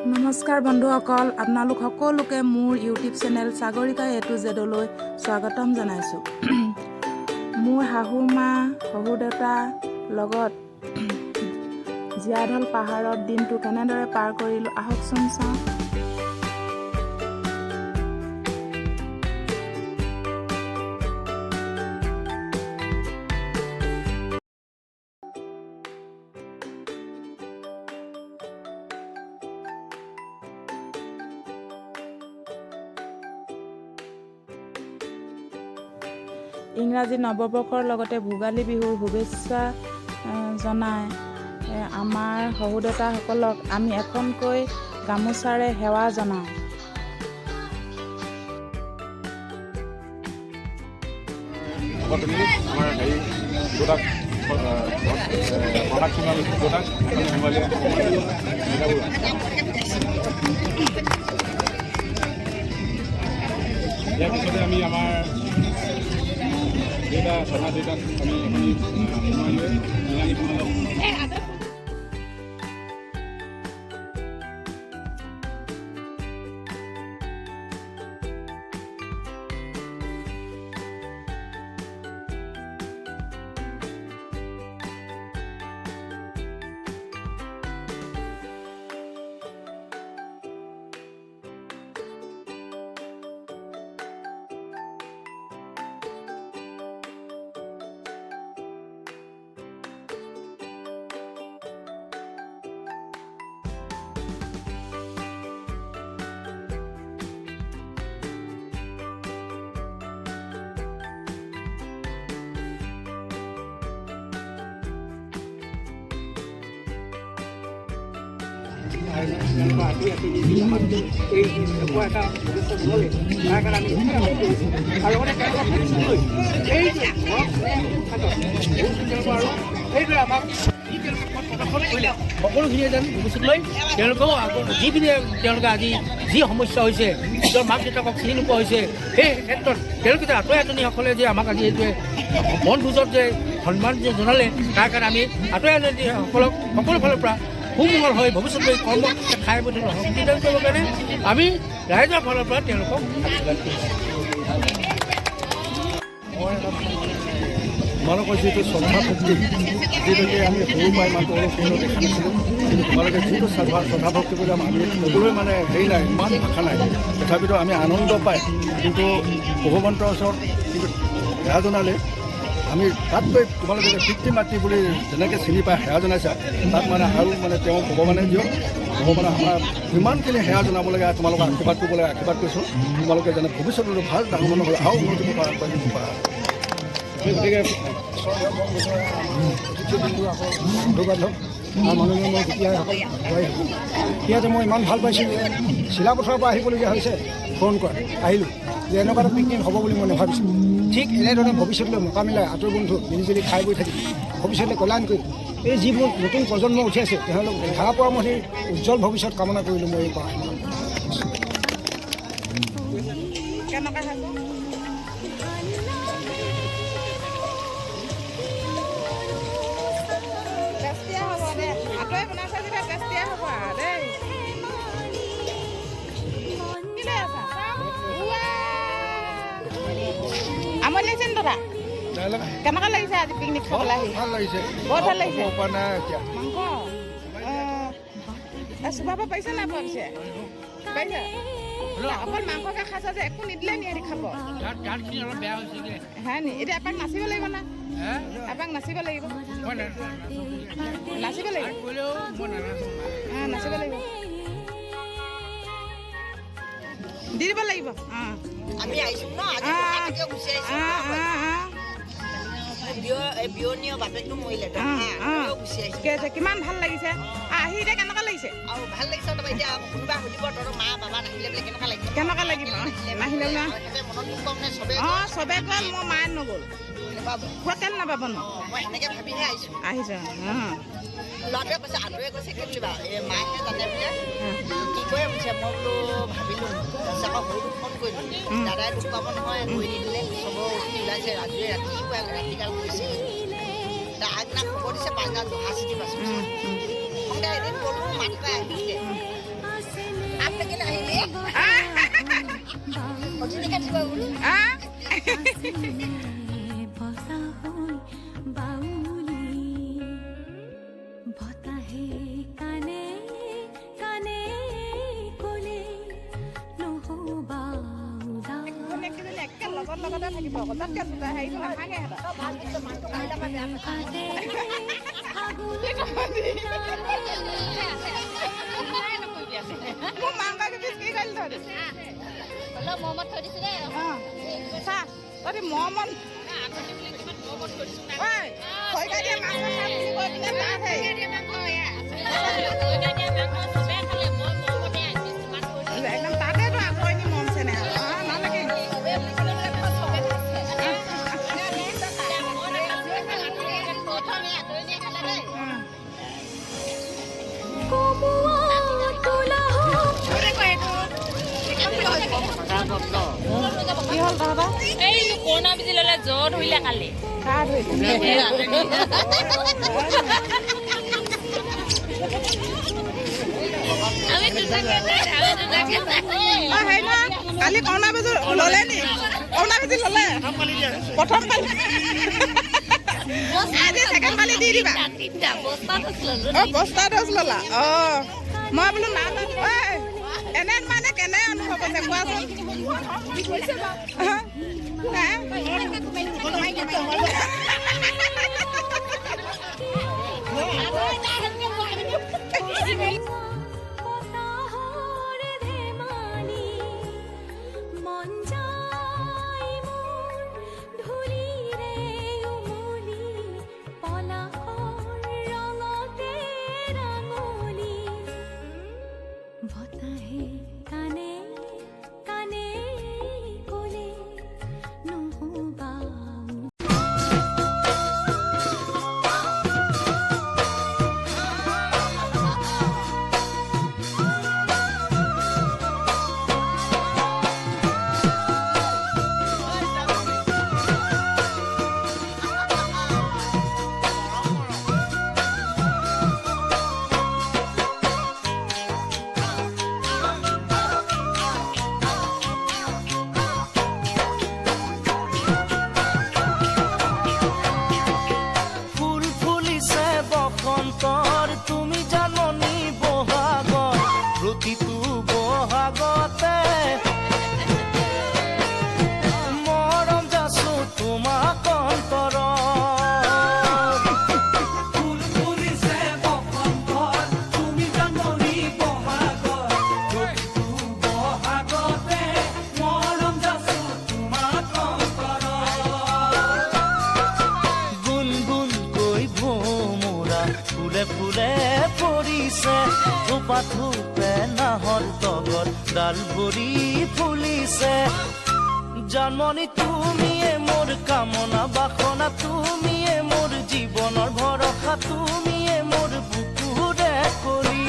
নমস্কাৰ বন্ধুসকল, আপোনালোক সকলোকে মোৰ ইউটিউব চেনেল সাগৰিকা এ টু জেডলৈ স্বাগতম জনাইছোঁ। মোৰ শাহু মা, শহুৰ দেউতা লগত জীয়াঢল পাহাৰত দিনটো কেনেদৰে পাৰ কৰিলোঁ, আহকচোন চাওঁ। ইংৰাজী নৱবৰ্ষৰ লগতে ভোগালী বিহুৰ শুভেচ্ছা জনাই আমাৰ শহুৰ দেউতাসকলক আমি এখনকৈ গামোচাৰে সেৱা জনাওঁ। আমাৰ হেৰি দেউতাক প্ৰসাদ সোমাল, দেউতাক সোমালে। ইয়াৰ পিছতে আমি আমাৰ দেউতা, শৰ্মা দেউতাক আমি এখনি সোমাই লৈ বিৰিয়ানী বনালোঁ। তেওঁলোকৰ আঁতৰি আঁতৰি আমাক এই এনেকুৱা এটা ভৱিষ্যত বনালে, তাৰ কাৰণে আমি কৰিছোঁ। আৰু লগতে তেওঁলোকৰ ভৱিষ্যতলৈ এই যে মৰম তেওঁলোকৰ আৰু সেইদৰে আমাক যি তেওঁলোকে পথ প্ৰদৰ্শন কৰিলে, সকলোখিনিয়ে যেন ভৱিষ্যতলৈ তেওঁলোকেও আগত যিখিনি তেওঁলোকে আজি যি সমস্যা হৈছে, নিজৰ মাক দেউতাকক চিনি নোপোৱা হৈছে, সেই ক্ষেত্ৰত তেওঁলোকে যে আঁতৰি আঁতনিসকলে যে আমাক আজি এইটোৱে বনভোজত যে সন্মান যে জনালে, তাৰ কাৰণে আমি আঁতৰি আঁতনিসকলক সকলো ফালৰ পৰা সুমংগল হৈ ভৱিষ্যতলৈ কৰ্ম খাই বৈ শক্তি দান কৰিবৰ কাৰণে আমি ৰাইজৰ ফালৰ পৰা তেওঁলোকক আশীৰ্বাদ কৰিছোঁ। তোমালোকৰ যিটো শ্ৰদ্ধা ভক্তি, যিটোকে আমি সৰু পৰাই ইমান সৰু দেখা নাছিলোঁ, কিন্তু তোমালোকে যিটো শ্ৰদ্ধা ভক্তি বুলি আমি ক'বলৈ মানে হেৰি নাই, ইমান ভাষা নাই। তথাপিতো আমি আনন্দ পাই কিন্তু ভগৱন্তৰ ওচৰত কিন্তু সেৱা জনালে আমি তাতকৈ তোমালোকে যে পিতৃ মাতৃ বুলি যেনেকৈ চিনি পাই সেৱা জনাইছা, তাত মানে আৰু মানে তেওঁ ভগৱানে দিয়ক, ভগৱানে আমাৰ যিমানখিনি সেৱা জনাব লাগে, তোমালোকক আশীৰ্বাদ কৰিব লাগে, আশীৰ্বাদ কৰিছোঁ। তোমালোকে যেনে ভৱিষ্যতলৈ ভাল ডাঙৰ মানুহ হ'লে আৰু উন্নতি কৰিব পাৰা, আগবাঢ়িব পাৰা। গতিকে বন্ধু বান্ধৱ আৰু মাননীয় মই গোটীয়াসকল থাকোঁ। ইয়াতে মই ইমান ভাল পাইছোঁ যে চিলাপথাৰৰ পৰা আহিবলগীয়া হৈছে, ফোন কৰা আহিলোঁ যে এনেকুৱা এটা পিকনিক হ'ব বুলি মই নাভাবিছিলোঁ। ঠিক এনেধৰণে ভৱিষ্যতলৈ মোকামিলাই আঁতৰ বন্ধু মিলিজুলি খাই বৈ থাকি ভৱিষ্যতলৈ কল্যাণ কৰি এই যিবোৰ নতুন প্ৰজন্ম উঠি আছে, তেওঁলোক ধাৰা পৰামৰ্শ উজ্জ্বল ভৱিষ্যত কামনা কৰিলোঁ মই এই পৰা। কেনেকুৱা খাইছে? টেষ্টিয়ে হ'ব দে। আঁতৰে বনাইছে যেতিয়া টেষ্টিয়ে হ'ব আৰু দেই। কি লৈ আছা? উৱা! আমনি লাগিছে নি দাদা? কেনেকুৱা লাগিছে আজি পিকনিক খাবলৈ আহি? ভাল লাগিছে। বৰ ভাল লাগিছে। পৰা নাই এতিয়া। মাংস চুবাব পাৰিছে নাই পোৱা? পিছে পাৰিছে? অকল মাংসকে খাইছা যে, একো নিদিলে নি সিহঁতি খাব? দাঁতখিনি অলপ বেয়া হৈছেগৈ। হয় নি? এতিয়া এপাক নাচিব লাগিব না? এপাক নাচিব লাগিব, নাচিব লাগিব। কৰিলেও মই নানাচো। অঁ, নাচিব লাগিব, দি দিব লাগিব অঁ। আমি আহিছো ন আজি গুৱাহাটীকে গুচি আহিছো। অঁ অঁ অঁ বিয়নীয় বাপেকটো মৰিলে, গুচি আহিছো। ঠিকে আছে। কিমান ভাল লাগিছে আহি? এতিয়া কেনেকুৱা লাগিছে? আৰু ভাল লাগিছে। তাৰপৰা এতিয়া কোনোবা সুধিব, তহঁতৰ মা বাবা নাহিলে বোলে কেনেকুৱা লাগিব? কেনেকুৱা লাগিব নাহিলে বোলে? মনত দুখ পাম নে চবে? অঁ, চবে গ'ল, মোৰ মায়ে নগ'ল। নাপাব। কোৱা, কেলে নাপাব নো? মই সেনেকে ভাবিহে আহিছো। আহিছ অঁ। ল'ৰাটোৱে কৈছে, আঁতৰে কৈছে, কি বুলিবা, এই মায়েহে জানে বোলে কি কৰে বুলিছে। মই বোলো ভাবিলোঁ, তাৰপিছত আকৌ সৰুটোক ফোন কৰিলোঁ, দাদাই দুখ পাব নহয় কৰি নিদিলে। চবৰ ওলাইছে। ৰাজুৱে ৰাতিপুৱা ৰাতিকাল কৰিছে, তাৰ আগদিনা খবৰ দিছে, পাছদিনা জহা চিঠি পাইছোঁ। এদিন গ'লো, মাত পাই আহিছে। আহ। বতাহৈ বাউলি বতাহে কানে কানে ক'লে নহ'বা উদাস। ভনীয়েককেইজনী একে লগত লগতে থাকিব আকৌ, তাতকে হেৰিটো নাথাকে সিহঁতৰ। কাটে ফাগুন। মোৰ মাংস কেইপিচ কি কৰিলি তহঁতি? মৰমত থৈ দিছো দেই। অঁ, চা তহঁতি মৰমত ঐ খৰিকা দিয়া মাংস খাম বুলি কৈ পিনে তাত হেৰি একদম তাতেতো আঁতৰণি মৰম চেনেহ। অঁ, নহ'লে কি? কমোৱা তোলা। কি হ'ল তহঁতৰ? এই কৰোণা বেজি ল'লে, জ্বৰ ধৰিলে কালি। কাৰ ধৰিলে? আমি দুটাকে, আমি দুটাকে। অ, হেৰি নহয়, কালি কৰোণা বেজি ল'লে নি? কৰোণা বেজি ল'লে প্ৰথম পালি, আজি ছেকেণ্ড পালি দি দিবা। তিনিটা বস্তাত ল'লো। অ, বস্তা ড'জ ল'লা। অ, মই বোলো নাজানো। ঐ, এনে মানে কেনে অনুভৱ হৈছে কোৱাচোন? হে? বতাহৰ ধেমালি মন যায় মোৰ ধূলিৰে উমলি পলাশৰ ৰঙতে ৰাঙলী বতাহে কানে কানে ক'লে নহ'বা। ফুল ফুলিছে বসন্তৰ, তুমি জাননী বহাগৰ, প্ৰতিটো বহাগতে মৰম যাচো তোমাক অন্তৰত। ফুল ফুলিছে বসন্তৰ, তুমি জাননী বহাগৰ, প্ৰতিটো বহাগতে মৰম যাচো তোমাক অন্তৰত। গুণগুণকৈ ভোমোৰা ফুলে ফুলে পৰিছে, থোপা থোপে নাহৰ তগৰ ডাল ভৰি ফুলিছে। জানমণি, তুমিয়ে মোৰ কামনা বাসনা, তুমিয়ে মোৰ জীৱনৰ ভৰসা, তুমিয়ে মোৰ বুকুৰে কৰি।